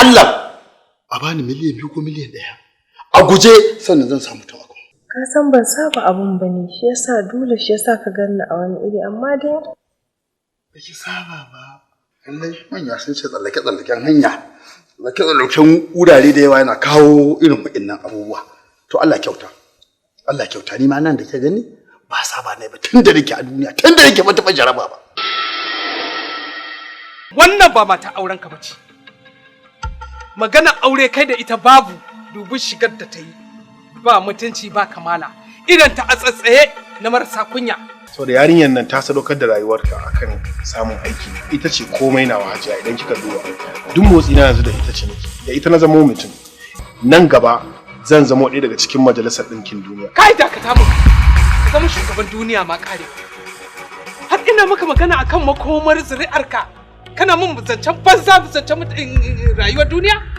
Allah a bani 2 miliyan ko 1 miliyan a guje, sannan zan samu taimako. Ka san ban saba abun ba ne, shi yasa dole, shi yasa ka ganni a wani iri, amma dai Ba ki saba ba. Lallai manya sun ce tsallake tsallaken hanya, tsallake tsallaken wurare da yawa yana kawo irin waɗannan abubuwa. To, Allah kyauta, Allah kyauta. Ni ma nan da ke gani ba saba ne ba. Tun da nake a duniya, tun da nake, ban taɓa jaraba ba. Wannan ba mata auren ka bace. Magana aure kai da ita babu. Dubi shigar da ta yi, ba mutunci ba kamala, idan ta a tsatsaye na marasa kunya. Saboda yarinyar nan ta sadaukar da rayuwarta akan samun aiki. Ita ce komai nawa, Hajiya. Idan kika duba duk motsi na yanzu, da ita ce nake, da ita na zamo mutum. Nan gaba zan zamo ɗaya daga cikin Majalisar Ɗinkin Duniya. Kai, dakata mun. Ka zama shugaban duniya ma kare. Har ina maka magana akan makomar zuri'arka, kana mun zancen banza, zancen rayuwar duniya.